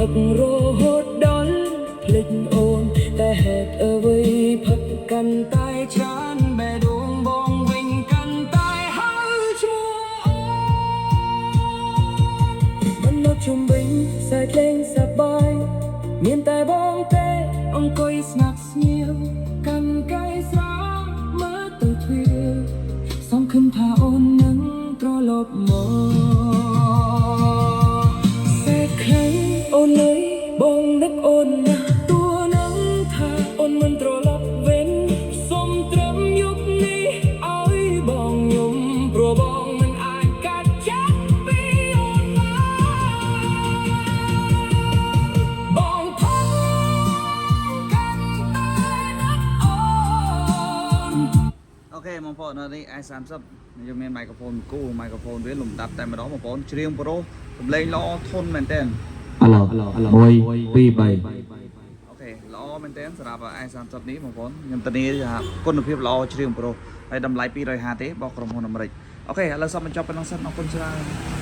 ឹករហូតដល់ភ្លេចអូនតែហេតុអ្វីផឹកកាន់តែច្រើនបេះដូងបងវិញកាន់តែហៅឈ្មោះអូនមិននៅជុំវិញសែកលេងសប្បាយមានតែបងទេអង្គុយស្ងាត់ស្ងៀមកាន់កែស្រាមើលទៅទ្វារសង្ឃឹមថាអូននឹងត្រឡប់មកសេះខ្លាំងអូនអើយបងនឹកអូនណាស់តួនឹងថាអូនមិនត្រឡប់វិញសុំត្រឹមយប់នេះឲ្យបងយំព្រោះបងមិនអាចកាត់ចាក់ពីអូនបានបងផឹកកាន់តែនឹកអូន OK បងប្អូននៅនេះ S30 យើងមាន microphone គូ microphone វាលំដាប់តែម្ដងបងប្អូនច្រៀងប្រុសសំឡេងល្អធន់មែនទែន អាឡូ1 2 3 OK ល្អមែនទែនសម្រាប់ S30 នេះបងប្អូនខ្ញុំធានាថាគុណភាពល្អច្រៀងប្រុសហើយតម្លៃ250ទេរបស់ក្រុមហ៊ុនអាមេរិក OK ឥឡូវសូមបញ្ចប់ប៉ុណ្ណឹងសិនអរគុណច្រើន។